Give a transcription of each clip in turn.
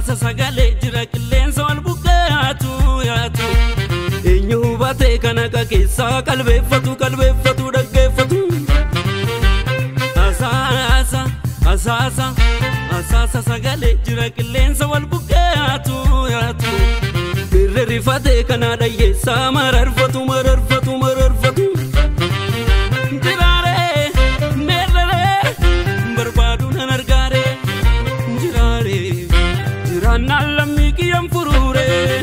Asaasa sagalee jira qilleensa wal bukkee yaatu yaatu. Eenyu hubatee kana keessaa qalbeeffatu qalbeeffatu dhaggeeffatu. Asaasa asaasa asaasa sagalee jira qilleensa wal bukkee yaatu yaatu. Birri rifatee kana dhayyeessaa mararfatu mararfatu mararfatu. Jiraaree meerree barbaadu nan argaaree jiraaree jiraannaan lammii kiyyaan furuuree.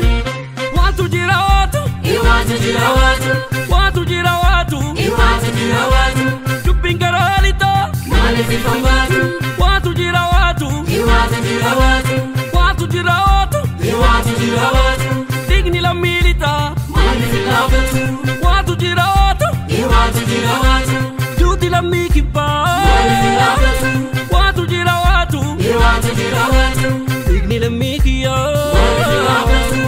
Waatu jira waatu. Iwaatu jira waatu. Waatu jira waatu. Iwaatu jira waatu. Dubbiin garaa lixaa. Maaliif ifaan baatu? Waatu jira waatu. Iwaatu jira waatu. Waatu jira waatu. Iwaatu jira waatu. Dhiigni lammii lixaa. Maaliif hin dhaabbatu? Waatu jira waatu. Iwaatu jira waatu. Juuti lammii kibbaa. Maaliif hin dhaabbatu? Waatu jira waatu. Iwaatu jira waatu. Dhiigni lammii kiyyaa. Maaliif hin dhaabbatu?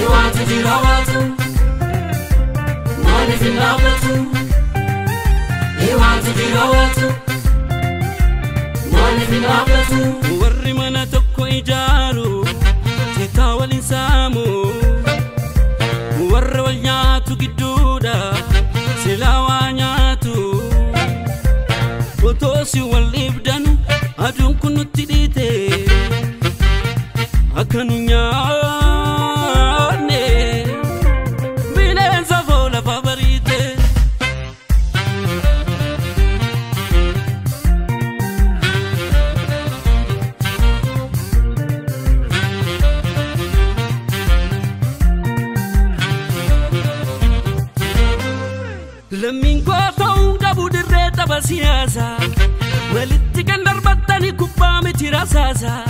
Iwaatu jira waatu. Maaliif hin dhaabbatu? Iwaatu jira waatu. Maaliif hin dhaabbatu? Warri mana tokko ijaaru citaa waliin saamu. Warra wal nyaatu gidduudha silaa waa nyaatu. Otoo si wal dhiibdanu aduun kun nutti dhiite akka nu nyaanne bineensa foola lafa bariite. Lammiin koo ta'uu dhabuu dirree tapha siyaasaa. Walitti kan darbattani kubbaa miti rasaasaa.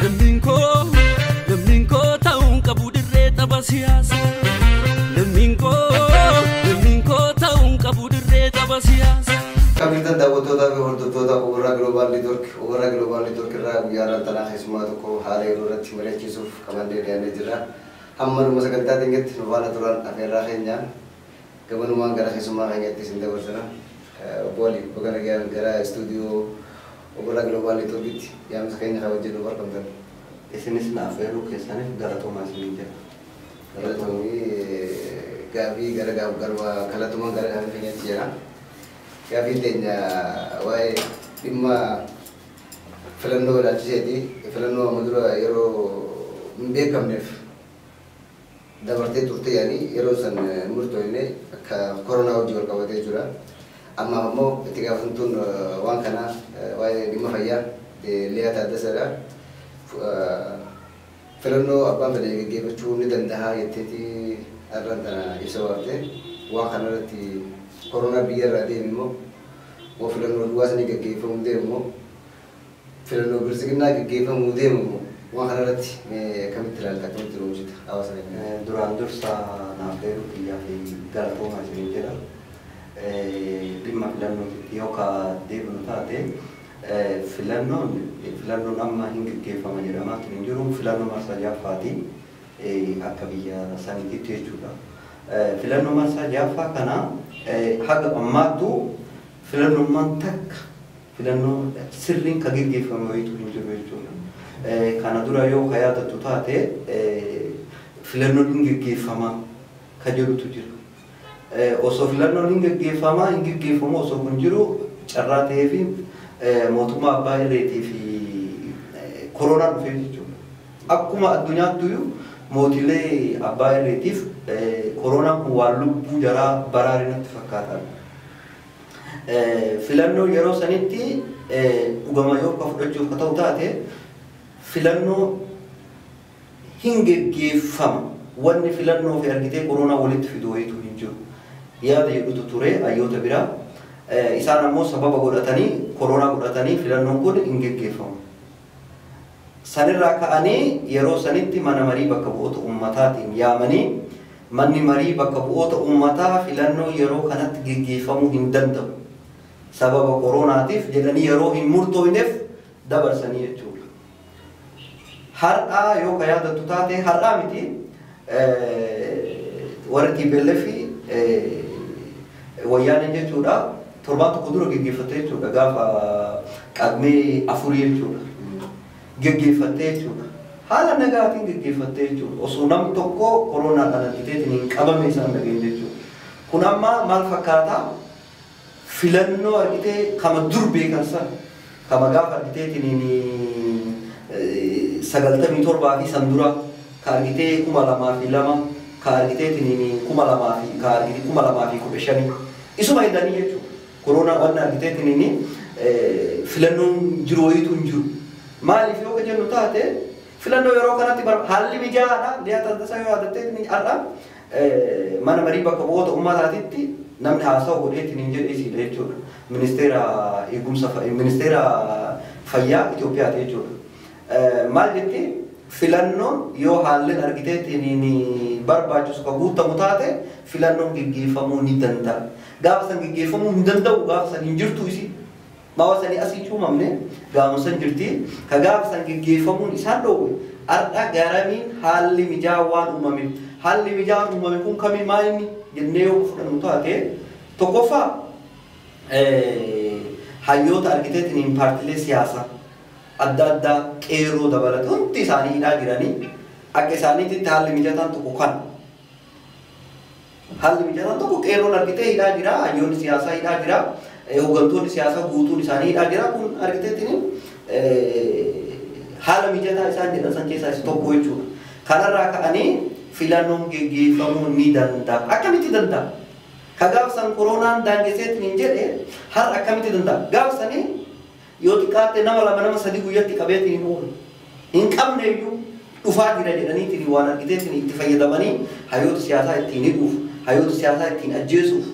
Lammiin koo ta'uu qabu dirree tapha siyaasaa. Lammiin koo ta'uu qabu dirree tapha siyaasaa. Kabajamtoota daawwattootaa fi hordoftoota Obarraa Global Network, Obarraa Global Network irraa guyyaa har'aan tanaa keessumaa tokko haala yeroo irratti mari'achiisuuf qabannee dhiyaannee jirra. Hamma dhuma sagantaa keenyatti nu faana turan afeerraa keenya gabanumaan gara keessummaa keenyatti isin dabarsina. Obbo Ali baga nagaan gara istuudiyoo Obarraa Global Networkitti yaamsa keenya kabajjee nuuf argamtan. Isinis na affeeruu keessaniif galatoomaa isiniin jedha. Galatoomii gaafii gara kallattumaan gara gaafii keenyatti jira. Gaafiin teenya waa'ee dhimma filannoo ilaalchiseeti. Filannoo amma dura yeroo hin beekamneef dabartee turte yaani yeroo san murtoofne akka koronaa wajjin wal qabatee jira. Amma ammoo itti gaafatamtuun waan kanaa waa'ee dhimma fayyaa Liyaa Taaddasaadha. Filannoo abbaan fedhe gaggeeffachuu ni danda'a jetteeti har'aan tana ibsa baafte. Waan kanarratti koronaa biyya irraa deeme immoo moo filannoo duwwaa sanii gaggeeffamuu deemu immoo filannoo bilisiginnaa gaggeeffamuu deemu immoo waan kanarratti akkamitti ilaalta akkamitti hojjeta hawaasa keenya? Duraan dursa naaf affeeruu kiyyaa fi galatoomaa isiniin jedha. Dhimma filannootitti yoo ka deebinu taate filannoon amma hin gaggeeffama jedhamaa hin jiru filannoo marsaa ja'affaati akka biyya saniititti jechuudha. Filannoo marsaa ja'affaa kana haga ammaattu filannummaan takka filannoo sirriin ka gaggeeffame wayiitu hin jiru jechuudha. Kana dura yoo ka yaadattu taate filannoon hin gaggeeffamaa ka jedhutu jira. Osoo filannoon hin gaggeeffamaa hin gaggeeffamu osoo kun jiru carraa ta'ee fi mootummaa abbaa irreetii fi koronaan dhufee jechuudha. Akkuma addunyaattuyyuu mootilee abbaa irreetiif koronaan kun waan lubbuu jaraa baraare natti fakkaata. Filannoo yeroo sanitti dhugama yoo akka fudhachuuf ka ta'u taate filannoo hin gaggeeffama. Wanni filannoo fi argitee koronaa walitti fidu wayiitu hin jiru. Yaada jedhutu ture hayyoota biraa. Isaan ammoo sababa godhatanii koronaa godhatanii filannoon kun hin gaggeeffamu. Sanirraa ka'anii yeroo sanitti mana marii bakka bu'oota uummataatiin yaamanii manni marii bakka bu'oota uummataa filannoo yeroo kanatti gaggeeffamuu hin danda'u. Sababa koronaatiif jedhanii yeroo hin murtoofneef dabarsanii jechuudha. Har'aa yoo ka yaadattu taate har'aa miti warri TPLF wayyaaneen jechuudha torbaan tokko dura gaggeeffatte jechuudha gaafa qaqmee afurii jechuudha. Geggeeffattee jechuudha. Haala nagaatiin geggeeffattee jechuudha. Osoo nam tokko koronaadhaan argiteetiin hin qabamne isaan dhageenye jechuudha. Kun amma maal fakkaataa? Filannoo argitee kama dur beekan sana kama gaafa argiteetiin 97 fi san dura ka argitee 2002 ka argiteetiin 2000 fi ka argitee 2015 isuma hidhanii jechuudha. Koronaa waan argiteetiin filannoon jiru wayiitu hin jiru. Maaliif yoo jennu taate filannoo yeroo kanatti haalli mijaa'aadha. Liyaa Taaddasaa yoo yaadattee har'a mana marii bakka bu'oota uummataatitti namni haasawa godheetiin hin jedhe isiidha jechuudha. Ministeera eegumsa ministeera fayyaa Itoophiyaati jechuudha. Maal jetti filannoon yoo haalli argiteetiin barbaachisu ka guutamu taate filannoon geggeeffamuu ni danda'a. Gaafa san geggeeffamuu hin danda'u gaafa san hin jirtu isii. Maawa sanii asii cuumamne gaafa san jirti ka gaafa san geggeeffamuun isaan dhoowwe har'a garamiin haalli mijaa'aa waan uumameef haalli mijaa'aan uumame kun kamii maal inni jennee yoo fudhannu taate tokkoffaa hayyoota argiteetiin paartilee siyaasaa adda addaa qeerroo dabalate hundi isaanii hidhaa jiranii akka isaaniitti haalli mijataan tokko kan haalli mijataan tokko qeerroon argitee hidhaa jira hayyoonni siyaasaa hidhaa jira hooggantoonni siyaasaa guutuun isaanii hidhaa jira kun argiteetiin haala mijataa isaan jedhan san keessaa isa tokko jechuudha. Kanarraa ka'anii filannoon geggeeffamuu ni danda'a. Akkamitti danda'a? Ka gaafsan koronaan daangesseetiin hin jedhe har'a akkamitti danda'a? Gaafsanii yoo xiqqaatte nama lama nama sadi guyyatti qabeetiin hin oolu. Hin qabne iyyuu dhufaa jira jedhaniitiin waan argiteetiin itti fayyadamanii hayyoota siyaasaa ittiin hidhuuf, hayyoota siyaasaa ittiin ajjeesuuf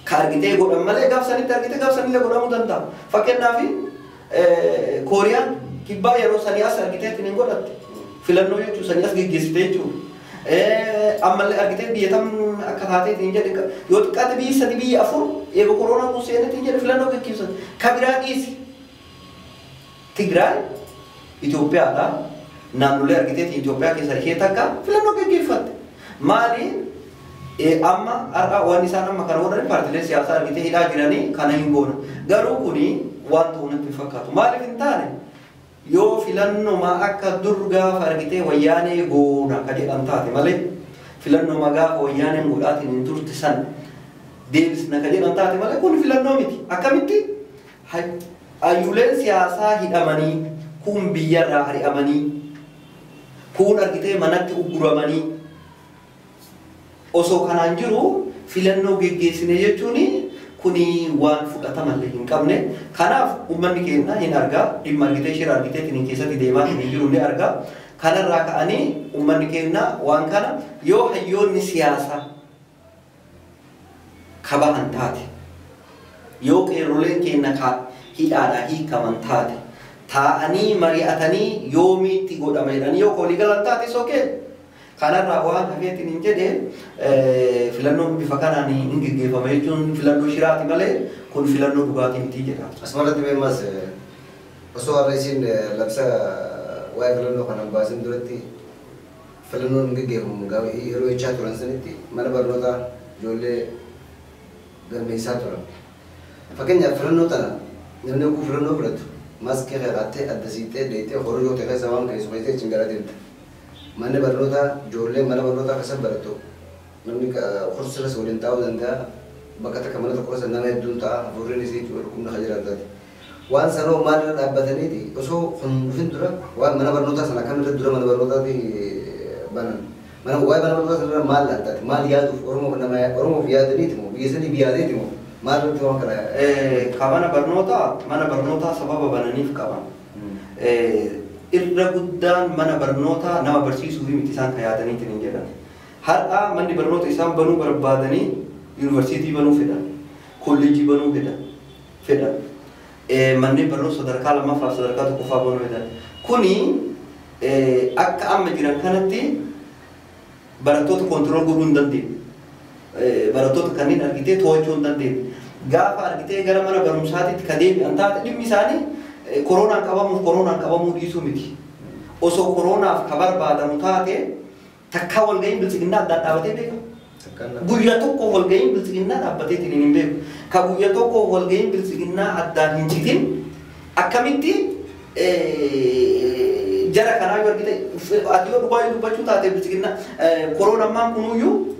ka argitee godhan malee gaafsanitti argitee gaafsanillee godhamuu danda'a. Fakkeenyaaf Kooriyaan kibbaa yeroo sanii as argiteetiin hin godhatte. Filannoo jechuun sanii as geggeessite jechuudha. Ammallee argitee biyya tam akka taateetiin jedhe yoo xiqqaate biyyi sadi biyyi afur eega koronaan kun seeneetiin jedhe filannoo geggeessan. Ka biraa dhiisi. Tigraay Itoophiyaadha. Naannolee argiteetiin Itoophiyaa keessa ishee takka filannoo geggeeffatte. Maali? Amma har'a waan isaan amma kana godhan paartilee siyaasaa argitee hidhaa jiranii kana hin goona. Garuu kuni waan ta'u natti hin fakkaatu. Maaliif hin taane? Yoo filannoo akka dur gaafa argitee wayyaanee goona ka jedhan taate malee filannoo gaafa wayyaaneen godhaatiin hin turte san deebisna ka jedhan taate malee kun filannoo miti. Akkamitti hayyuuleen siyaasaa hidhamanii kun biyyarraa ari'amanii kun argitee manatti ugguramanii osoo kanaan jiru filannoo geggeessine jechuun kuni waan fudhatamallee hin qabne. Kanaaf uummanni keenya hin argaa dhimma argitee shira argiteetiin keessatti deemaa hin jiru ni argaa. Kanarraa ka'anii uummanni keenya waan kana yoo hayyoonni siyaasaa kabahan taate yoo qeerroleen keenya hidhaadhaa hiikaman taate taa'anii mari'atanii yoomiitti godhama jedhanii yoo walii galan taate sokee kanarraa waan hafeetiin hin jedhe filannoon bifa kanaan hin geggeeffame jechuun filannoo shiraati malee kun filannoo dhugaatii miti jedha. Asumarratti beemas osoo har'a isiin labsa waa'ee filannoo kanaan baasin duratti filannoon hin geggeeffamu yeroo jechaa turan sanitti mana barnootaa ijoollee galmeessaa turan. Fakkeenyaaf filannoo tana namni oguu filannoo filatu maaskii keewwattee adda siixee deetee korojoo ta'e keessa waan keessu keessee ittiin gara deemta. Manni barnootaa ijoollee mana barnootaa keessa barattu namni kursiirras waliin taa'uu danda'a bakka takka mana tokko keessa nama hedduun ta'a hafuurri isii dhukkubni kan jiraatu taate. Waan sanoo maalirra dhaabbataniiti osoo kun dhufin dura waan mana barnootaa sana akkamirra dura mana barnootaati banan. Mana waa'ee mana barnootaa sanarra maal laantaati maal yaaduuf Oromoof nama Oromoof yaadaniiti moo biyya saniif yaadeeti moo maal irratti waan kana. Ka mana barnootaa sababa bananiif qaban. Irra guddaan mana barnootaa nama barsiisuu fi miti isaan kan yaadaniitiin hin jedhan. Har'a manni barnoota isaan banuu barbaadanii yuunivarsiitii banuu fedhan, kolleejjii banuu fedhan, manneen barnoota sadarkaa lammaffaa fi sadarkaa tokkoffaa banuu fedhan. Kuni akka amma jiran kanatti barattoota koontirool godhuu hin dandeenye. Barattoota kanneen argitee to'achuu hin dandeenye. Gaafa argitee gara mana barumsaatiitti ka deebi'an taate dhimmi isaanii koronaan qabamuuf koronaan qabamuu dhiisuu miti. Osoo koronaaf ka barbaadamu taate takkaa walga'iin biltsiginnaa addaan dhaabatee beekama. Guyyaa tokko walga'iin biltsiginnaa dhaabbateetiin hin beeku. Ka guyyaa tokko walga'iin biltsiginnaa addaan hin citin akkamitti Jara kanaa yoo argite ati yoo dhugaa dubbachuu taate bilchiginna koronammaan kunuyyuu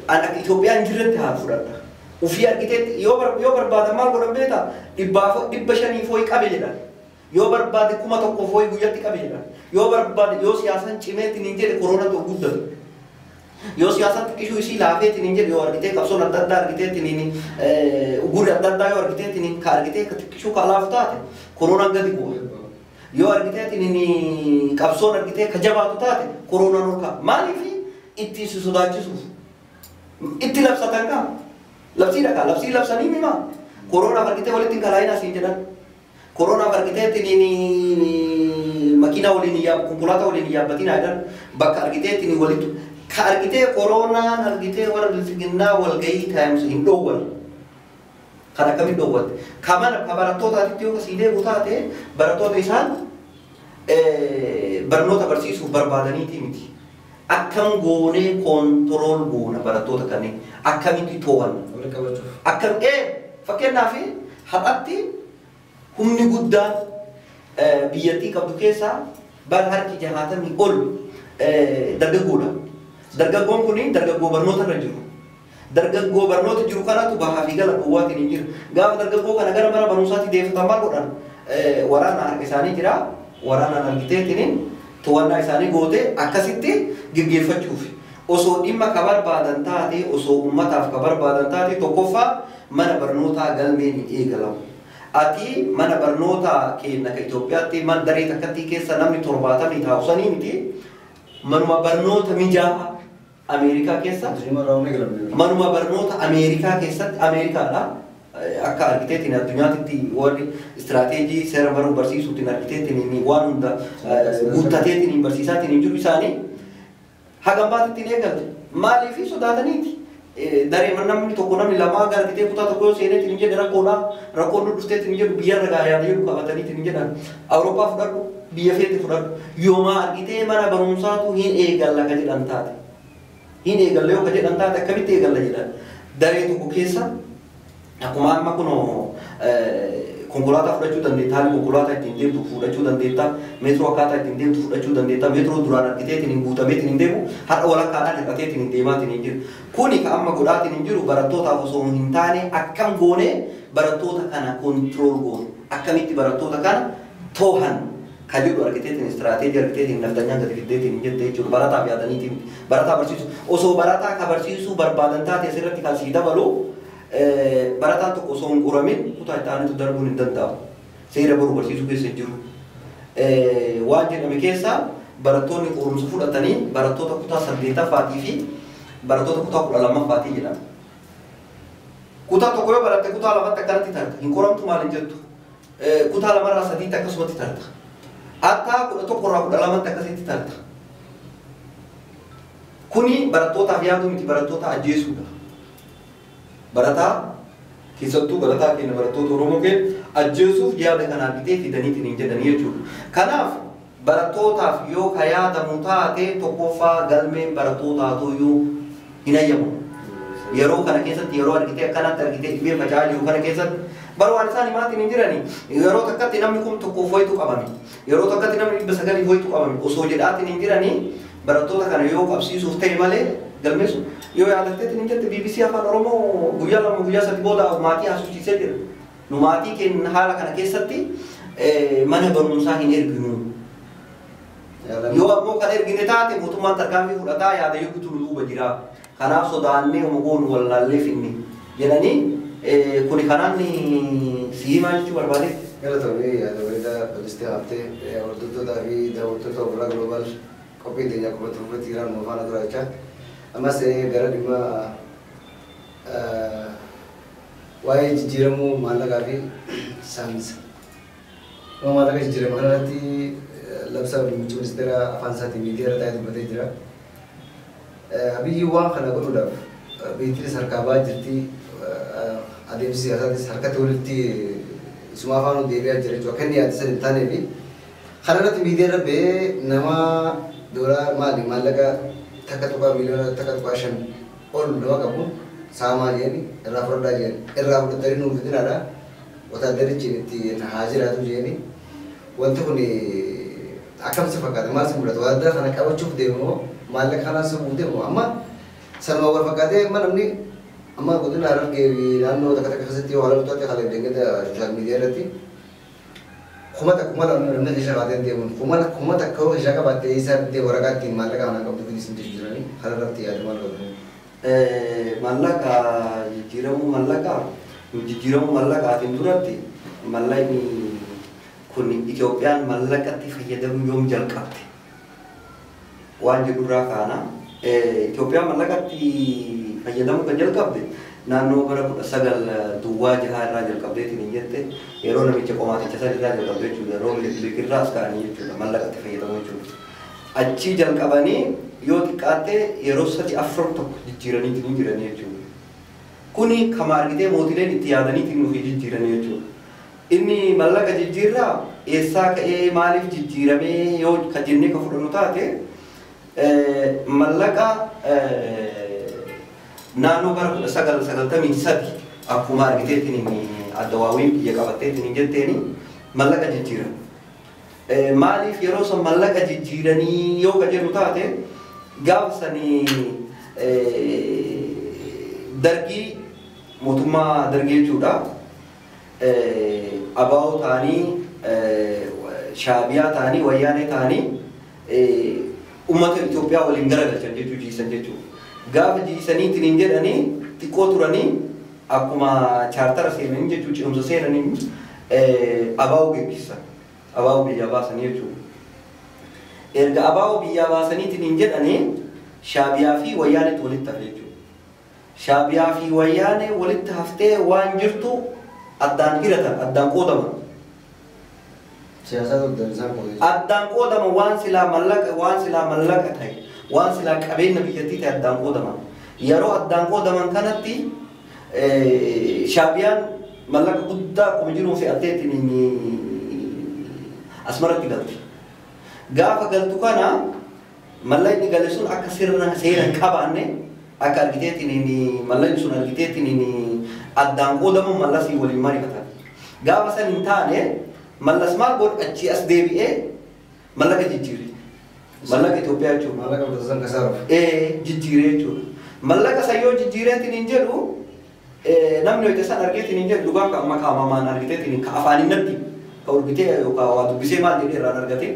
an akka Itoophiyaan jirretti haa fudhadha. Ufii argiteetti yoo barbaadan maal godhan beektaa 500 fooyi qabe jedhan. Yoo barbaade 1000 fooyi guyyatti qabe jedhan. Yoo barbaade yoo siyaasaan cimeetti niin jedhe koronatu guddatu. Yoo siyaasaan xiqqishuu isii laafeetti niin jedhe yoo argitee qabsoon adda addaa argiteetti niin ugurri adda addaa yoo argiteetti niin ka argitee ka xiqqishuu ka laafu taate koronaan gadi bu'a. Yoo argiteetti niin qabsoon argitee ka jabaatu taate koronaan ol ka'a. Maaliif itti si sodaachisuuf itti labsatan kaa labsiidha kaa labsii labsanii mimaa koronaaf argitee walitti hin kalaa'in asiin jedhan. Koronaaf argiteetti niin makiinaa waliin hin yaab konkolaataa waliin hin yaabbatiin jedhan bakka argiteetti niin walitti ka argitee koronaan argitee warra bilchiginnaa walgahii taa'imsa hin dhoowwan. Kan akkamiin dhoowwatte? Ka mana ka barattootaatitti yoo kasii deemu taate barattoota isaan barnoota barsiisuuf barbaadaniiti miti. Akkam goonee koontirool goona barattoota kanneen akkamitti to'anna? Akkam fakkeenyaaf har'atti humni guddaan biyyattii qabdu keessaa bara harki 60 ol dargaggoodha. Dargaggoon kun dargaggoo barnoota irra jiru. Dargaggoo barnoota jiru kanatu bahaa fi gala dhowwaatiin hin jiru. Gaafa dargaggoo kana gara mana barumsaatti deeffatan maal godhan? Waraana harka isaanii jira. Waraanaan argiteetiin to'annaa isaanii gootee akkasitti geggeeffachuuf. Osoo dhimma ka barbaadan taate, osoo uummataaf ka barbaadan taate tokkoffaa mana barnootaa galmeen hin eegalamu. Ati mana barnootaa keenya ka Itoophiyaatti mana daree takkatti keessa namni 70 taa'u sanii miti. Manuma barnoota mijaa'aa Ameerikaa keessa manuma barnoota Ameerikaa keessatti Ameerikaadha. Akka argiteetiin addunyaatti warri istiraateejii seera baruu barsiisuutiin argiteetiin waan hunda guuttateetiin barsiisaatiin hin jiru isaanii hagam baatitti hin eegalte. Maaliif sodaataniiti? Daree namni tokko namni lama gara argitee kutaa tokko yoo seeneetiin hin jedhe rakkoodha. Rakkoon nu dhufteetiin hin jedhu biyyarra gaariyaa jedhu qabataniitiin hin jedhan. Awurooppaa fudhadhu biyya feete fudhadhu yooma argitee mana barumsaatu hin eegalla ka jedhan taate. Hin eegalle yoo ka jedhan taate akkamitti eegalla jedhan. Daree tokko keessa akkuma amma kunoo konkolaataa fudhachuu dandeetta, haalli konkolaataa ittiin deemtu fudhachuu dandeetta, meetiroo akkaataa ittiin deemtu fudhachuu dandeetta, meetiroo duraan argiteetiin hin guutameetiin hin deemu, har'a walakkaadhaan hir'ateetiin hin deemaatiin hin jiru. Kuni ka amma godhaatiin hin jiru barattootaaf osoo hin taane akkam goonee barattoota kana koontirool goonu, akkamitti barattoota kana toohan ka jedhu argiteetiin istiraateejii argiteetiin naftanyaan gadi fiddeetiin hin jette jechuudha. Barataaf yaadaniitiin barataa barsiisu. Osoo barataa ka barsiisuu barbaadan taate asirratti kan sii dabalu barataan tokko osoo hin qoramin kutaa itti aanutti darbuun hin danda'amu. Seera baruu barsiisuu keessa hin jiru. Waan jedhame keessa barattoonni qorumsa fudhatanii barattoota kutaa 8ffaatii fi barattoota kutaa 12ffaatii jedhama. Kutaa tokko yoo baratte kutaa 2tti akkanatti tarta. Hin qoramtu maal hin jettu. Kutaa 2rraa 3tti akkasumatti tarta. Akka 11rraa 12tti akkasitti tarta. Kuni barattootaaf yaaduu miti barattoota ajjeesuudha. Barataa keessattuu barataa keenya barattoota Oromoo keenya ajjeesuuf yaada kana argitee fidaniitiin hin jedhanii jechuudha. Kanaaf barattootaaf yoo ka yaadamu taate tokkoffaa galmeen barattootaatu iyyuu hin ayyamu. Yeroo kana keessatti yeroo argitee akkanatti argitee dhibee faca'aa jiru kana keessatti bara waan isaan himaatiin hin jirani. Yeroo takkatti namni 1000 foyitu qabame. Yeroo takkatti namni 900 foyitu qabame. Osoo jedhaatiin hin jirani barattoota kana yoo qabsiisuuf ta'e malee galmeessu yoo yaadatteetiin hin jette BBC Afaan Oromoo guyyaa 2 guyyaa 3 booda maatii haasofsiisee jira. Nu maatii keenya haala kana keessatti mana barumsaa hin erginu. Yoo ammoo kan ergine taate mootummaan tarkaanfii fudhataa yaada yoo bitu duuba jira. Kanaaf sodaannee homogoon wallaallee finne jedhanii kuni kanaan si himaa jechuu barbaade. Galatoomii yaada bareedaa bal'istee haaftee hordoftootaa fi daawwattoota Obolaa Global qophii teenya akkuma turfetti jiraan nu faana tura jechaa. Ammas gara dhimma waa'ee jijjiiramuu maallaqaa fi saamiinsa. Dhimma maallaqa jijjiirama kanarratti labsa muummichi ministeera afaan isaatiin miidiyaa irra taa'ee dubbatee jira. Abiyyi waan kana godhuudhaaf biyyattiinis harkaa ba'aa jirti. Adeemsi siyaasaatis harkatti walitti isuma afaan deebi'aa jira jechuudha. Akka inni yaade san hin taanee fi kanarratti miidiyaa irra ba'ee nama doolaa maali maallaqa 1 miliyoona 1.5 ol nama qabu saamaa jedhani irraa fudhadhaa jedhani irraa fudhatanii nuuf fidinaadha. Wataadarichi itti haa jiraatu jedhanii wanti kun akkam si fakkaata maal si mul'ata wataadara kana qabachuuf deemu maallaqa kanaan sobuu deemu amma sanuma wal fakkaatee amma namni amma godina Harargee fi naannoo takka takka keessatti yoo haala taate haala deengada sooshaal miidiyaa irratti 1000 2,000 namni keessa baatee deemuun 1000 yoo keessa qabaattee isaa bitee waraqaa ittiin maallaqa kanaan qabdu fidis hin jiranii kana irratti yaada maal qabdu? Maallaqa jijjiiramuu maallaqaa jijjiiramuu maallaqaatiin duratti maallaqni kun Itoophiyaan maallaqatti fayyadamuu yoom jalqabde waan jedhurraa kaana. Itoophiyaan maallaqatti fayyadamuu kan jalqabde naannoo bara 1906 irraa jalqabdeetiin hin jette yeroo namicha qomaaticha san irraa jalqabde jechuudha. Yeroo Minilik irraa as ka'anii jechuudha maallaqatti fayyadamuu jechuudha. Achii jalqabanii yoo xiqqaatte yeroo 3 4 1 jijjiiraniitiin hin jiranii jechuudha. Kuni kama argitee mootileen itti yaadaniitiin nuuf jijjiiranii jechuudha. Inni mallaqa jijjiirraa eessaa ka'ee maaliif jijjiiramee yoo ka jennee ka fudhannu taate mallaqa naannoo bara 1993 akkuma argiteetiin addawaawiin biyya qabatteetiin hin jetteeni mallaqa jijjiiran. Maaliif yeroo san mallaqa jijjiiranii yoo ka jennu taate gaafa sanii dargii mootummaa dargii jechuudha. Abaa'oo ta'anii shaabiyaa ta'anii wayyaanee ta'anii uummata Itoophiyaa waliin garagalchan jechuu jiisan jechuudha. Gaafa jiisaniitiin hin jedhanii xiqqoo turanii akkuma chaartara seenanii jechuu ce'umsa seenanii abaa'oo geggeessan. Abaa'oo biyyaa baasanii jechuudha. Erga abaa'oo biyyaa baasaniitiin hin jedhanii shaabiyaa fi wayyaaneetu walitti hafe jechuudha. Shaabiyaa fi wayyaanee walitti haftee waan jirtu addaan hiratan, addaan qoodaman. Siyaasa dugdaan isaan qoodee. Addaan qoodaman waan silaa mallaqa waan silaa mallaqa ta'e waan silaa qabeenya biyyattii ta'e addaan qoodaman. Yeroo addaan qoodaman kanatti shaabiyaan mallaqa guddaa akkuma jiruun fe'atteetiin asmaratti galti. Gaafa galtu kana mallaqni gale sun akka sirna seera hin qabaanne akka argiteetiin mallaqni sun argiteetiin addaan qoodamuun mallasii waliin mari'atan. Gaafa san hin taane mallas maal godhu achii as deebi'ee mallaqa jijjiire. Mallaqa Itoophiyaa jechuudha. Maallaqa bitatan kasaaruuf. Jijjiire jechuudha. Mallaqa san yoo jijjiireetiin hin jedhu namni hojii san argeetiin hin jedhu dhugaa amma qaamamaan argiteetiin ka afaan hin natti ka urgitee yookaan waa dubbisee maal jedhee irraan argate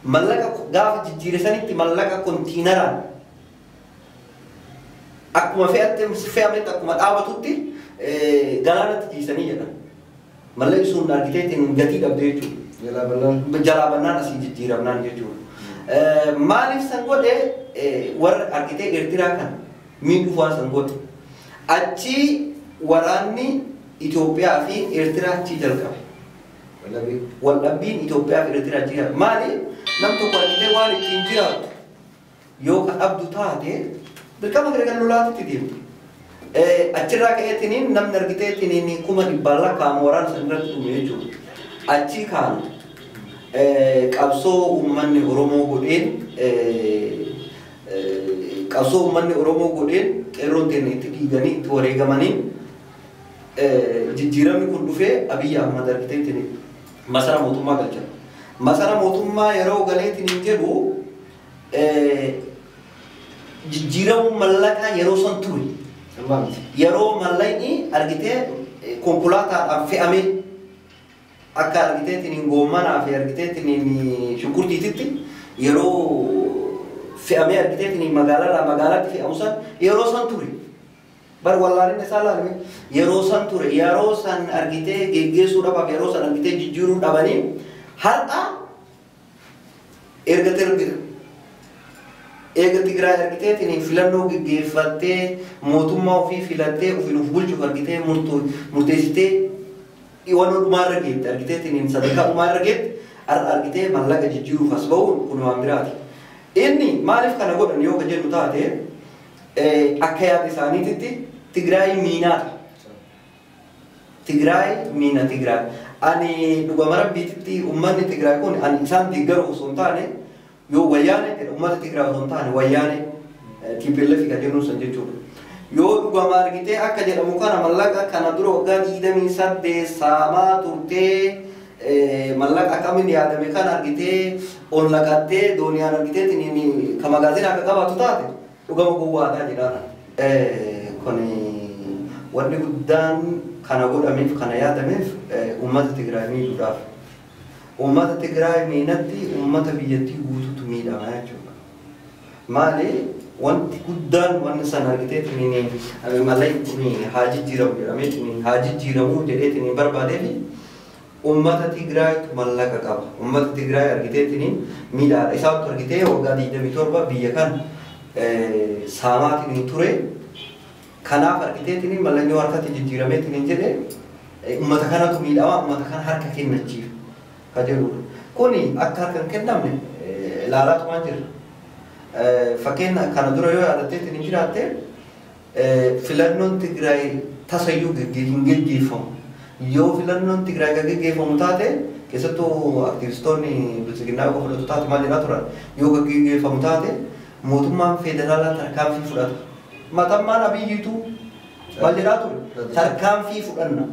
mallaqa gaafa jijjiire sanitti mallaqa kontiinaraan akkuma fe'ametti akkuma dhaabatutti galaanatti jiisanii jedhan. Mallaqni sun argiteetiin gatii dhabde jechuudha. Jalaa bannaan. Jalaa bannaan asii jijjiiramnaan jechuudha. Maaliif san godhe warra argitee Eertiraa kana miidhuuf waan san godhe. Achii waraanni Itoophiyaa fi Eertiraa achii jalqabe. Wallabbii. Wallabbiin Itoophiyaa fi Eertiraa achii jalqabe. Maali nam tokko argitee waan ittiin jiraatu yoo ka dhabdu taate dirqama gara lolaatitti deemtu. Achirraa ka'eetiniin namni argiteetiniin 100,000 lakkaa'amu waraana san irratti dhume jechuudha. Achii kaan qabsoo uummanni Oromoo godheen qabsoo uummanni Oromoo godheen qeerroon teenya itti dhiiganii itti wareegamanii jijjiiramni kun dhufee Abiyyi Ahmad argiteetiniin masara mootummaa galchan. Masara mootummaa yeroo galeetiniin jedhu jijjiiramuu mallaqaa yeroo san ture. Ammaa miti. Yeroo mallaqni argitee konkolaataadhaan fe'amee akka argiteetiin goommanaa fi argiteetiin shunkurtiititti yeroo fe'amee argiteetiin magaalaarraa magaalaatti fe'amu san yeroo san ture. Bar wallaalinni isaa laalame yeroo san ture yeroo san argitee geggeessuu dhabaaf yeroo san argitee jijjiiruu dhabanii har'a erga eega Tigraay argiteetiin filannoo geggeeffattee mootummaa ofii filattee ofiin of bulchuuf argitee murteessitee waan dhumaarra geette argiteetiin sadarkaa dhumaarra geette har'a argitee mallaqa jijjiiruuf as ba'uun kun waan biraati. Inni maaliif kana godhan yoo ka jennu taate akka yaada isaaniititti Tigraay miinaadha. Tigraay miina Tigraay. Ani dhugama rabbiititti uummanni Tigraay kun ani isaan deeggaru osoo hin taane yoo wayyaane jedha uummata Tigraay osoo hin taane wayyaane TPLF kan jennu san jechuudha. Yoo dhugama argitee akka jedhamu kana mallaqa kana dura waggaa 28 saamaa turtee mallaqa akkamiin yaadame kan argitee ol naqattee dooniyaan argitee ka magaazina akka qabaatu taate dhugama gowwaadhaa jedhaan. Kun wanni guddaan kana godhameef kana yaadameef uummata Tigraay miidhuudhaaf. Uummata Tigraay miinatti uummata biyyattii guutuutu miidhama jechuudha. Maali wanti guddaan wanni san argiteetiin mallaqni kun haa jijjiiramu jedhameetiin haa jijjiiramu jedheetiin barbaadeefi uummata Tigraayitu mallaqa qaba. Uummata Tigraay argiteetiin miidhaadha. Isaatu argitee waggaa 27 biyya kan saamaatiin ture. Kanaaf argiteetiin mallaqni harkatti jijjiirameetiin jedhee uummata kanatu miidhama, uummata kana harka kennachiif ka jedhudha. Kuni akka harka hin kennamne ilaalaatumaan jirra. Fakkeenya kana dura yoo yaadatteetiin hin jiraatte filannoon Tigraay tasayyuu hin geggeeffamu. Yoo filannoon Tigraay kan geggeeffamu taate keessattuu aktivistoonni bilisiginnaa yoo fudhatu taate maal jedhaa turan yoo geggeeffamu taate mootummaan federaalaa tarkaanfii fudhata. Matammaan Abiyyiitu maal jedhaa ture tarkaanfii fudhanna.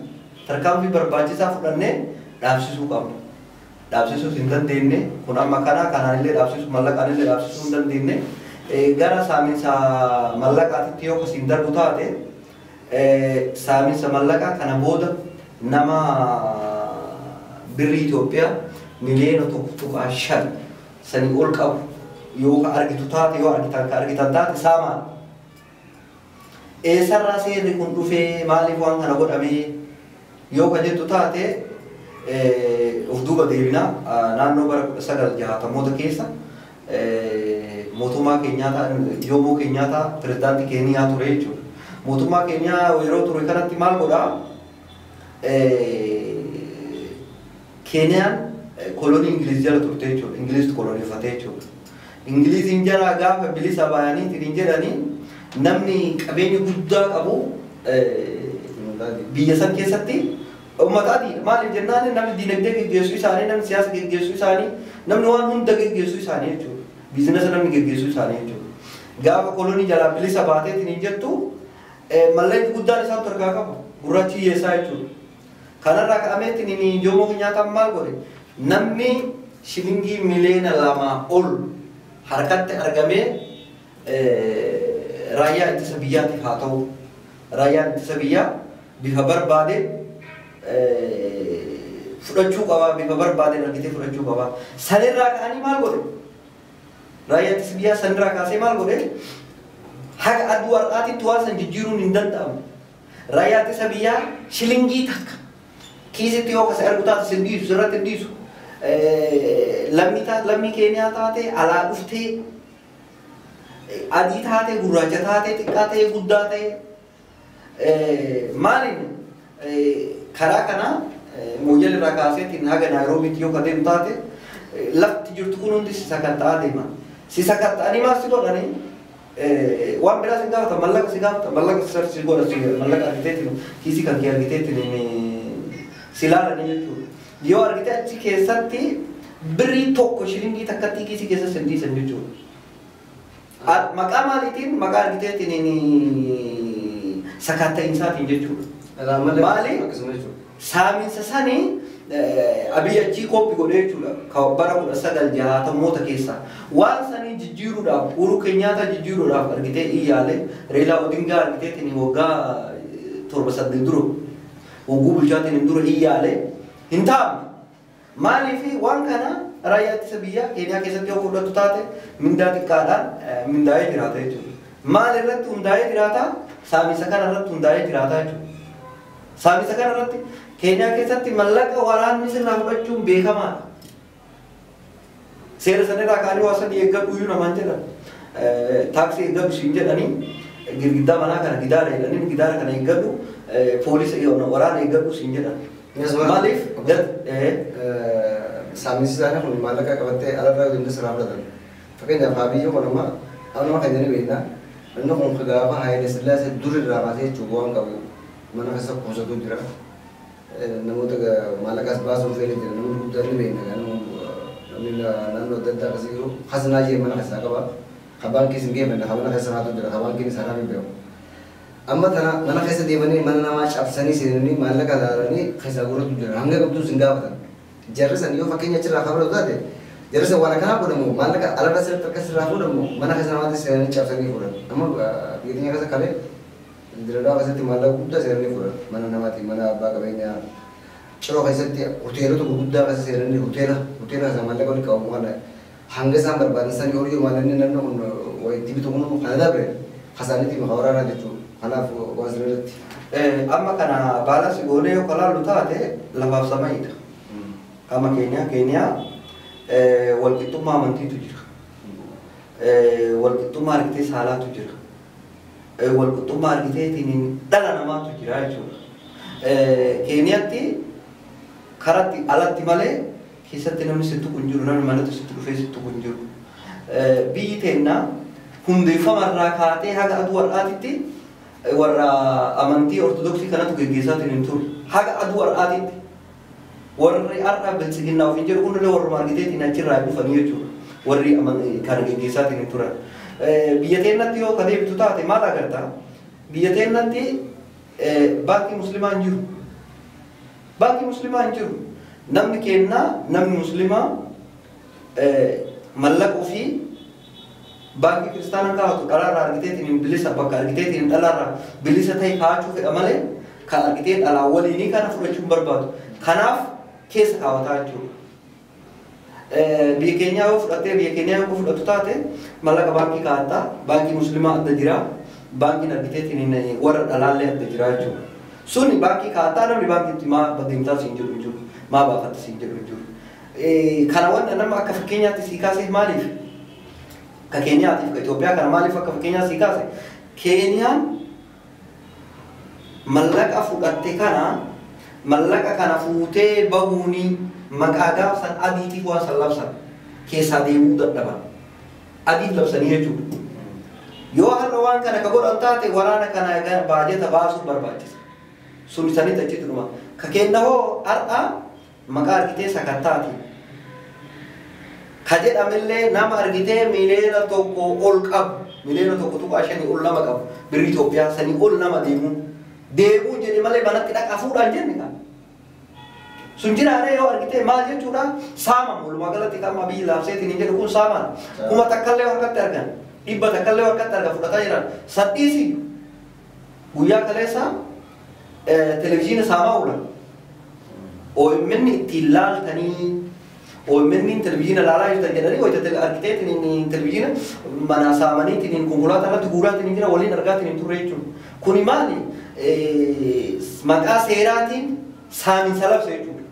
Tarkaanfii barbaachisaa fudhannee dhaabsisuu qabna. Dhaabsisuus hin dandeenye kun amma kana kanaanillee dhaabsisuu mallaqaanillee dhaabsisuu hin dandeenye gara saaminsa mallaqaatitti yoo kasiin darbu taate saaminsa mallaqaa kana booda nama birrii Itoophiyaa miliyoona 1.5 sanii ol qabu yoo ka argitu taate yoo argitan ka argitan taate saamaan. Eessarraa seerri kun dhufee maaliif waan kana godhamee yoo ka jettu taate of duuba deebina naannoo bara 1960moota keessa mootummaa Keenyaataa Jomo Keenyaataa pirezidaantii Keeniyaa ture jechuudha. Mootummaa Keeniyaa yeroo ture kanatti maal godhaa? Keeniyaan kolonii Ingiliz jala turte jechuudha. Ingilizitu koloneeffate jechuudha. Ingiliziin jala gaafa bilisa bayaniitiin jedhanii namni qabeenya guddaa qabu biyya san keessatti uummata adiidha. Maaliif jennaan namni diinagdee geggeessuu isaanii, namni siyaasa geggeessuu isaanii, namni waan hunda geggeessuu isaanii jechuudha. Biizinasa namni geggeessuu isaanii jechuudha. Gaafa kolonii jalaa bilisa baateetiin hin jettu mallaqni guddaan isaan harkaa qaba. Gurraachi hiyyeessaa jechuudha. Kanarraa ka'ameetiin Jomo Keenyaataan maal godhe? Namni shilingii miliyoona 2 ol harkatti argamee raayyaa ittisa biyyaatiif haa ta'u. Raayyaan ittisa biyyaa bifa barbaade fudhachuu qaba, bifa barbaadeen argitee fudhachuu qaba. Sanirraa ka'anii maal godhe? Raayyaa ittisa biyyaa sanirraa kaasee maal godhe? Haga aduu har'aatitti waan san jijjiiruun hin danda'amu. Raayyaa ittisa biyyaa shilingii takka kiisitti yoo kasa ergu taate sin dhiisu, sirratti hin dhiisu. Lammii Keeniyaa taate alaa dhuftee adii taate gurraacha taate xiqqaa ta'e guddaa ta'e maaliin karaa kana Mooyyal irraa kaaseetiin haga Naayiroobiitti yoo kadeemu taate lafti jirtu kun hundi si sakatta'aa deema. Si sakatta'anii maal si godhanii waan biraa si gaafata mallaqa si gaafata mallaqa si godha mallaqa argiteetiin kiisii kan kee argiteetiin si laalanii jechuudha. Yoo argite achi keessatti birrii tokko shilingii takkatti kiisii keessa sin dhiisan jechuudha. Maqaa maaliitiin maqaa argiteetiin sakatta'insaatiin jechuudha. Maali? Saaminsa sanii Abiy achii koppii godhee jechuudha. Bara 1960moota keessa. Waan sanii jijjiiruudhaaf Uhuru Keenyaataa jijjiiruudhaaf argitee iyyaale Raila Odingaa argiteetiin waggaa 7-8 dura hogguu bulchaatiin dura iyyaale hin taa'amne. Maaliif waan kana raayyaa ittisa biyyaa Keeniyaa keessatti yoo fudhattu taate mindaa xiqqaadhaan mindaa'ee jiraata jechuudha. Maal irratti hundaa'ee jiraata? Saamisa kana irratti hundaa'ee jiraata jechuudha. Saamisa kana irratti Keeniyaa keessatti mallaqa waraanni sirraa fudhachuun beekamaadha. Seera sanarraa kaanii waa sadii eeggadhu iyyuu namaan jedhan. Taaksii eeggadhu siin jedhanii girgiddaa manaa kana gidaara jedhanii gidaara kana eeggadhu poolisa waraana eeggadhu siin jedhan. Maaliif? Saaminsi isaanii kun maallaqa qabattee alarraa yoo sirraa fudhatan. Fakkeenyaaf Abiyyi kun amma amma kan jedhame beekna. Inni kun gaafa Haayile Sillaasee dur irraa kaasee jechuun waan qabu mana keessa kuusatu jira. Namoota maallaqas baasuun fedhe jira. Namni guddaan ni beekna. Namni naannoo adda addaa akkasii jiru hasanaa jee mana keessaa qaba. Ka baankiis hin geeffanne ka mana keessa haatu jira. Ka baankiin isaa hin beeku. Amma tana mana keessa deemanii mana namaa cabsanii seenanii maallaqa ilaalanii keessaa guuratu jira. Hanga qabdu sin gaafatan. Jarri san yoo fakkeenya achirraa kabaratu taate jarri san waan akkanaa godhamu maallaqa alarraa sirriitti akka sirraa fuudhamu mana keessa namaatti seenanii cabsanii fuudhan. Amma biyya keenya keessa kalee Dirreedhaa keessatti maallaqa guddaa seenanii fuudhan. Mana namaati mana abbaa qabeenyaa Ciroo keessatti hoteelota gurguddaa keessa seenanii hoteela keessa maallaqa walitti qabamu kana hanga isaan barbaadan sanii ol yoo maallaqni namni kun wayitti bitu kun kana dabre kasaanitti maka waraanaa jechuudha. Kanaaf waan sana irratti. Amma kana baalasi goonee yoo kalaallu taate lafaaf samayiidha. Amma Keeniyaa walqixxummaa amantiitu jira. Walqixxummaa argitee saalaatu jira. Walqixxummaa argiteetiin dhala namaatu jira jechuudha. Keeniyaatti karatti alatti malee keessatti namni sitti kun jiru, namni manatti sitti dhufee sitti kun jiru. Biyyi teennaa hundeeffamarraa kaatee haga aduu har'aatitti warra amantii ortodoksii kanatu geggeessaatiin hin turre. Haga aduu har'aatitti warri har'a biltsiginnaa ofiin jedhu kunillee warruma argiteetiin achirraa dhufanii jechuudha. Warri kana geggeessaatiin hin turan. Biyya teennatti yoo ka deebitu taate maal agartaa? Biyya teennatti baankii musliimaa hin jiru. Baankii musliimaa hin jiru. Namni kennaa namni musliimaa mallaqa ofii baankii kiristaanaa kaa'atu dhalaarraa argiteetiin bilisa bakka argiteetiin dhalaarraa bilisa ta'e kaa'achuu fedha malee kan argitee dhalaa waliinii kana fudhachuu hin barbaadu. Kanaaf keessa kaawwataa jechuudha. Biyya keenyaa yoo fudhattee biyya keenyaa yoo fudhattu taate mallaqa baankii kaa'attaa baankii musliimaa adda jira baankiin argiteetiin warra dhalaallee adda jira jechuudha. Suni baankii kaa'attaa namni baankiitti maa deemtaa siin jedhu hin jiru maa baafatta siin jedhu hin jiru. Kana wanna nama akka fakkeenyaatti sii kaasee maaliif? Ka Keeniyaatiif ka Itoophiyaa kana maaliif akka fakkeenyaa sii kaase? Keeniyaan mallaqa fudhatte kana mallaqa kana fuutee bahuuni maqaa gaafsan adiitiif waan san labsan keessaa deemuu dadhaban. Adiif labsanii jechuudha. Yoo har'a waan kana ka godhan taate waraana kana baajeta baasuuf barbaachisa. Sun isanitti achitti dhuma. Ka kenna hoo har'a maqaa argitee sakattaati. Ka jedhamillee nama argitee miliyoona 1 ol qabu, miliyoona 1.5 ol nama qabu, birrii Itoophiyaa sanii ol nama deemu. Deemuu jedhe malee manatti dhaqa fuudhaan jenne kan. Sun jiraaree yoo argitee maal jechuudha saamama walumaa galatti kan amma biyyi laabseetiin hin jedhu kun saamaan. 1000 takkallee harkatti argan, 100 takkallee harkatti argan fudhataa jiran. Sadhiisi guyyaa kaleessa televizyiina saamaa oolan. OMN ittiin laaltanii OMN televizyiina laalaa jirtan jedhanii wayita argiteetiin televizyiina mana saamaniitiin konkolaataa irratti guuraatiin jira waliin argaatiin hin turre jechuudha. Kuni maali? Maqaa seeraatiin saaminsa labsa jechuudha.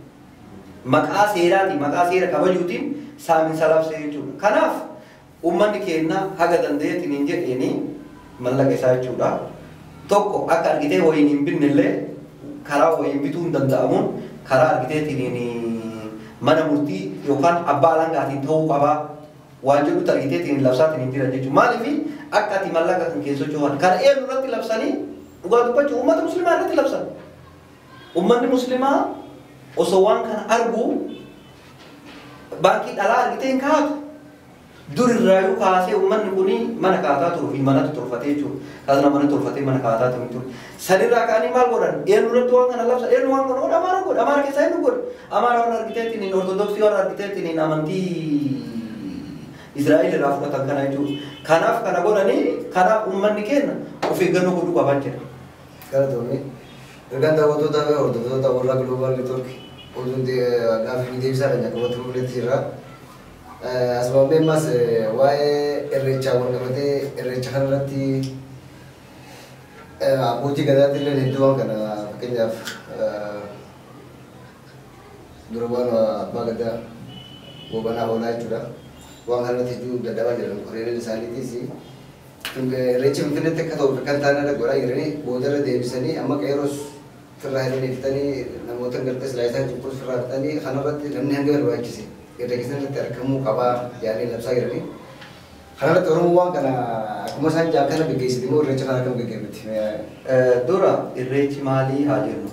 Maqaa seeraatiin maqaa seera kabajuutiin saaminsa labsa jechuudha. Kanaaf uummanni keenya haga danda'eetiin hin jedheeni mallaqa isaa jechuudha. Tokko akka argitee wayiin hin binnellee karaa wayiin bituu hin danda'amuun karaa argiteetiin mana murtii yookaan abbaa alangaatiin ta'uu qabaa waan jedhutti argiteetiin labsaatiin hin jiran jechuudha. Maaliif akka ati mallaqa kan keessa socho'an kana eenyu irratti labsanii dhugaa dubbachuu uummata musliimaa irratti labsan. Uummanni musliimaa osoo waan kana argu baankii dhalaa argitee hin kaa'atu. Dur irraayyuu kaasee uummanni kun mana kaataa turuu fi manatti tolfatee jechuudha. Kaasna mana tolfatee mana kaataa ture. Sanirraa ka'anii maal godhan? Eenyu irratti waan kana labsan? Eenyu waan kana godha? Amaara godha. Amaara keessaa eenyu godha? Amaara warra argiteetiin ortodoksii warra argiteetiin amantii Israa'el irraa fudhatan kana jechuudha. Kanaaf kana godhanii kanaaf uummanni keenya of eeggannoo godhuu qabaa jira. Galatoomii. Ergaan daawwattootaa fi hordoftoota warra Global Network oduun gaaffii deebisaa keenya qabatu fuulletti jirra. Asuma ammas waa'ee irreechaa wal qabatee irreecha kanarratti abbootii gadaatti illee hedduu waan kana fakkeenyaaf dura waan abbaa gadaa Gobanaa Hoolaa jechuudha. Waan kanarratti hedduu dadhabaa jiran horiileen isaaniitis irreechi Finfinneetti akka ta'u kan taane godhaa jiranii boodarra deebisanii amma qeeros firraa hidhanii fitanii namoota gartee silaa isaan cunqursu firraa fitanii kanarratti namni hanga barbaachise irreecha irratti argamuu qabaa jedhanii labsaa jiranii. Kanarratti Oromoo waan kana akkuma isaan jaan kana geggeessiti immoo irreecha kana akkam geggeeffatti? Dura irreechi maalii haa jennu?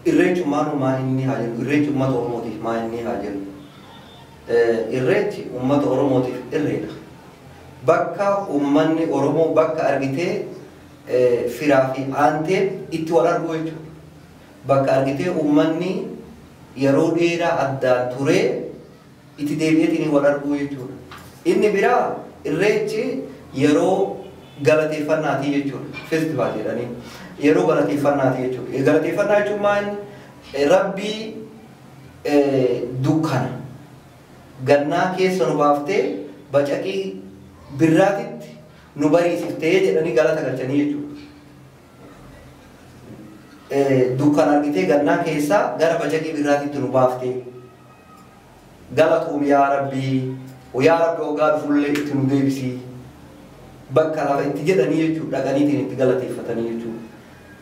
Irreechi maalumaa inni haa jennu? Irreechi uummata Oromootiif maa inni haa jennu? Irreechi uummata Oromootiif irreedha. Bakka uummanni Oromoo bakka argitee firaa fi aanteen itti wal argu jechuudha. Bakka argitee uummanni yeroo dheeraa addaan turee itti deebi'eetiin wal argu jechuudha. Inni biraa irreechi yeroo galateeffannaatii jechuudha. Feestivaal jedhanii yeroo galateeffannaati jechuudha. Galateeffannaa jechuun maal? Rabbii dukkana gannaa keessa nu baaftee bacaqii birraatitti nu bariisiftee jedhanii galata galchanii jechuudha. Dukkana argitee gannaa keessaa gara bacaqii birraatitti nu baaftee galatoom yaa Rabbii, yaa Rabbi hoggaa dhufullee itti nu deebisii bakka lafa itti jedhanii jechuudha, dhaqaniitiin itti galateeffatanii jechuudha.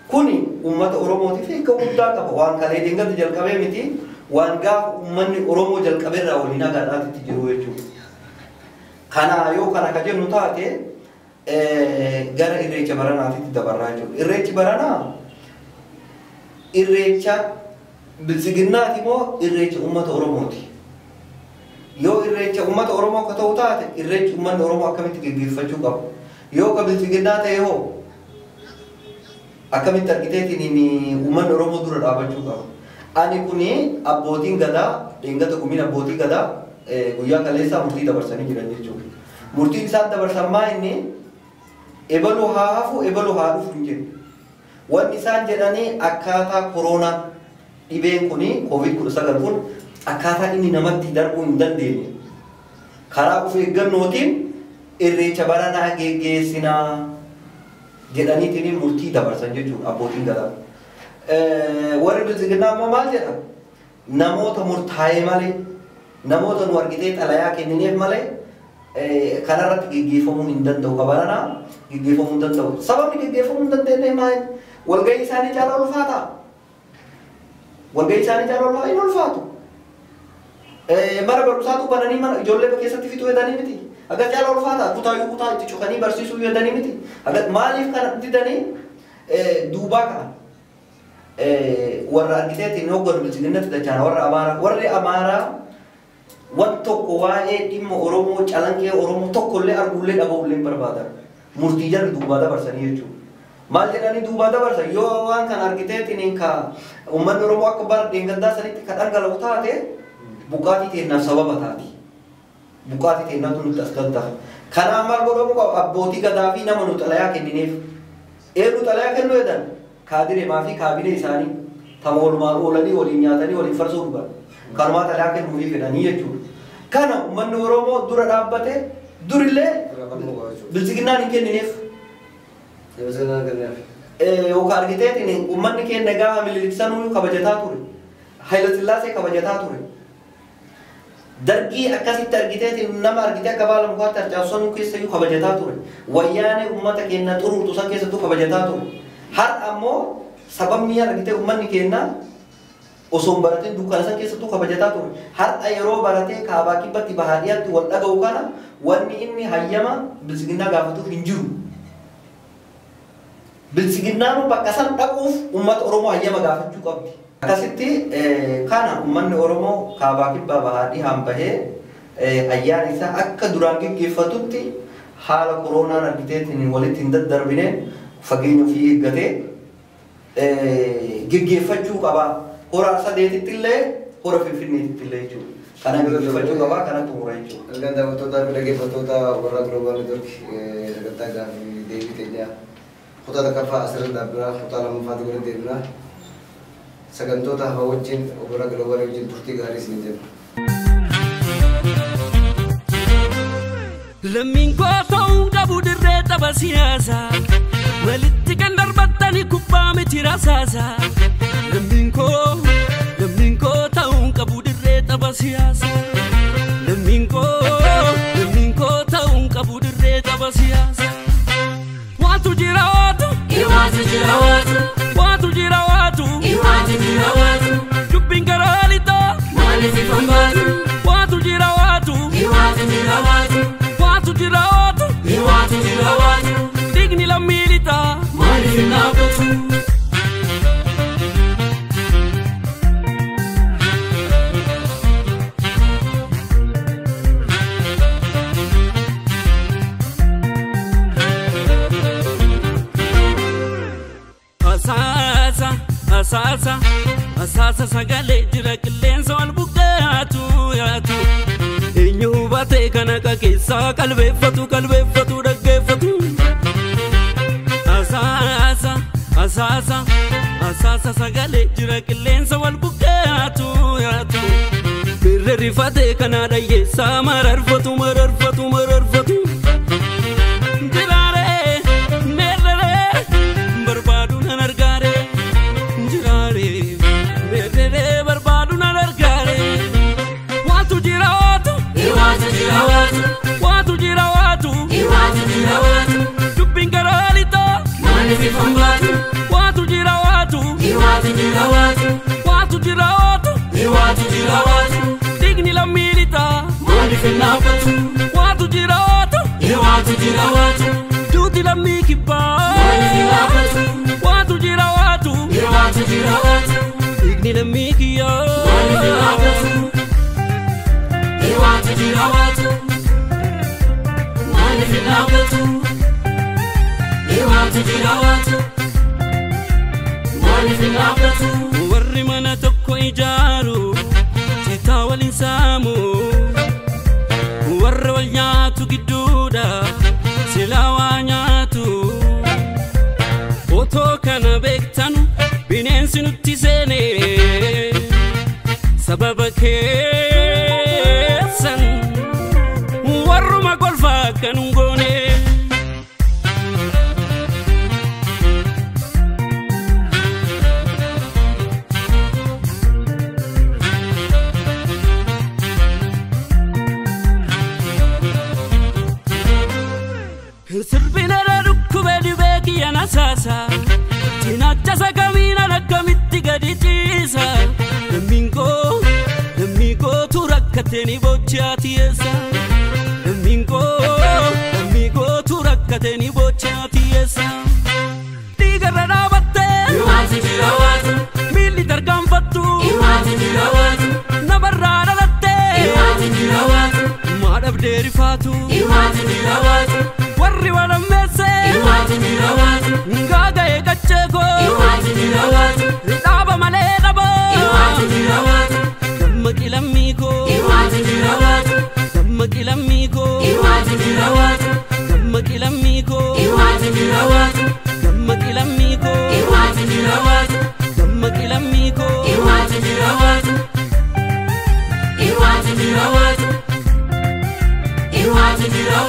Kuni uummata Oromootiif hiika guddaa qaba. Waan kalee dingatti jalqabee miti, waan gaafa uummanni Oromoo jalqabeerraa waliin hagaadhaatitti jiru jechuudha. Kana yoo kana ka jennu taate gara irreecha baranaatitti dabarraa jechuudha. Irreechi baranaa irreecha bilisiginnaati moo irreecha uummata Oromooti? Yoo irreecha uummata Oromoo akka ta'u taate irreechi uummanni Oromoo akkamitti geggeeffachuu qabu? Yoo ka bilisiginnaa ta'e hoo akkamitti argiteetiin uummanni Oromoo dura dhaabachuu qaba? Ani kuni abbootiin gadaa, dheengata gumiin abbootii gadaa guyyaa kaleessaa murtii dabarsanii jiran jechuudha. Murtiin isaan dabarsan maa inni ebaluu haa hafu ebaluu haa dhufu hin jedhu. Wanni isaan jedhanii akkaataa koronaa dhibeen kuni COVID-19 kun akkaataa inni namatti darbuu hin dandeenye karaa of eeggannootiin irreecha baranaa geggeessinaa jedhaniitiin murtii dabarsan jechuudha abbootiin gadaa. Warri bilisiginnaa immoo maal jedha? Namoota murtaa'e malee, namoota nu argitee xalayaa kennineef malee kanarratti geggeeffamuu hin danda'u. Kabaranaa geggeeffamuu hin danda'u. Sababni geggeeffamuu hin dandeenye maali? Walgahii isaanii caalaa ulfaataa. Walgahii isaanii caalaa ulfaataa hin ulfaatu. Mana barumsaatu bananii mana ijoollee keessatti fixuu jedhanii miti. Akka caalaa ulfaataa kutaayyuu kutaa itti cufanii barsiisuu jedhanii miti. Akka maaliif kana didanii duubaa ka'an? Warra argiteetiin hogganu bilisiginnatti dachana warra Amaaraa. Warri Amaaraa waan tokko waa'ee dhimma Oromoo calanqee Oromoo tokkollee arguullee dhaga'ullee hin barbaadan. Murtii jarri duubaa dabarsanii jechuudha. Maal jedhanii duubaa dabarsan? Yoo waan kana argiteetiin ka uummanni Oromoo akka bara dheengaddaa sanitti ka dhangala'u taate buqqaatii teennaaf sababa taati. Buqqaatii teennaatu nutti as daddafa. Kanaaf maal godhamu qaba? Abbootii gadaa fi nama nu xalayaa kennineef. Eenyu xalayaa kennuu jedhan? Kaadireemaa fi kaabinee isaanii tama walumaan oolanii waliin nyaatanii waliin farsoo dhugan. Kanumaa xalayaa kennuufii fedhanii jechuudha. Kana uummanni Oromoo dura dhaabbate durillee bilisiginnaan hin kennineef. Yookaan argiteetiin uummanni keenya gaafa Minilik sanuu kabajataa ture. Hayila Sillaasee kabajataa ture. Dargii akkasitti argiteetiin nama argitee akka baala mukaatti harcaasu sanuu keessayyuu kabajataa ture. Wayyaanee uummata keenya xuruurtu san keessattuu kabajataa ture. Har'a ammoo sababni argitee uummanni keenya osoo hin baratin dukkana san keessattuu kabajataa ture. Har'a yeroo baratee kaabaa kibbatti bahaa dhiyaatti wal dhaga'u kana wanni inni hayyama bilisiginnaa gaafatuuf hin jiru. Bilisiginnaan bakka san dhaquuf uummata Oromoo hayyama gaafachuu qabdi. Akkasitti kana uummanni Oromoo kaabaa kibbaa bahaa dhihaan bahee ayyaana isaa akka duraan geggeeffatutti haala koronaan argiteetiin walitti hin daddarbine fageenya ofii eeggatee geggeeffachuu qaba. Hora sadeetitti illee hora Finfinneetitti illee jechuudha. Kana geggeeffachuu qaba, kana xumura jechuudha. Ergaan daawwattootaa fi dhaggeeffattoota warra Global Network sagantaa gaaffii deebii teenyaa kutaa tokkoffaa asirra dhaabbina, kutaa lammaffaatti walitti deebina. Sagantoota hafa wajjin warra Global wajjin turtii gaarii isin jenna. Lammiin koo ta'uu qabu dirree tapha siyaasaa. Walitti kan darbattanii kubbaa miti rasaasaa. Lammiin koo ta'uu qabu dirree tapha siyaasaa. Lammiin koo ta'uu qabu dirree tapha siyaasaa. Waatu jira waatu. Iwaatu jira waatu. Waatu jira waatu. Iwaatu jira waatu. Dubbiin garaa lixaa. Maaliif ifan baatu? Waatu jira waatu. Iwaatu jira waatu. Waatu jira waatu. Iwaatu jira waatu. Dhiigni lammii lixaa. Maaliif hin dhaabbatu? Asaasa asaasa sagalee jira qilleensa wal buqqaatu yaatu. Eenyu hubatee kana keessaa qalbeeffatu qalbeeffatu dhaggeeffatu. Asaasa asaasa asaasa sagalee jira qilleensa wal buqqaatu yaatu. Birri rifatee kana dhayyeessaa mararfatu mararfatu mararfatu. Jiraaree meerree barbaadu nan argaaree. Jiraaree meerree barbaadu nan argaaree. Waatu jira waatu. Iwaatu jira waatu. Waatu jira waatu. Iwaatu jira waatu. Dubbiin garaa lixaa. Maaliif ifan baatu? Waatu jira waatu. Iwaatu jira waatu. Waatu jira waatu. Iwaatu jira waatu. Dhiigni lammii lixaa. Maaliif hin dhaabbatu? Waatu jira waatu. Iwaatu jira waatu. Duuti lammii kibbaa. Maaliif hin dhaabbatu? Waatu jira waatu. Iwaatu jira waatu. Dhiigni lammii kiyyaa. Maaliif hin dhaabbatu? Iwaatu jira waatu. Maaliif hin dhaabbatu? Iwaatu jira waatu. Maaliif hin dhaabbatu? Warri mana tokko ijaaru citaa waliin saamu. Warri wal nyaatu gidduudha silaa waa nyaatu. Otoo kana beektanu bineensi nutti seene sababa keessan warruma golfaa kan hin goone. Sirbina dhukkubee dhibee kiyya na saasa. Cinaacha sakamiin akkamitti gadi ciisa. Lammiin koo lammii kootu rakkatee ni boochaa tiyeessa. Lammiin koo lammii kootu rakkatee ni boochaa tiyeessa. Dhiigarra dhaabattee Iwaatu jira waatu. miilli tarkaanfattu Iwaatu jira waatu. namarraa dhalattee Iwaatu jira waatu. maa dhabdee rifaatu Iwaatu jira waatu. warri walammeessee Iwaatu jira waatu. gaaga'ee qacheekoo Iwaatu jira waatu. dhaaba malee dhaba Iwaatu jira waatu. dammaqi lammii koo Iwaatu jira waatu. dammaqi lammii koo Iwaatu jira waatu. dammaqi lammii koo Iwaatu jira waatu. dammaqi lammii koo Iwaatu jira waatu. dammaqi lammii koo Iwaatu jira waatu. Iwaatu jira waatu. Iwaatu jira waatu.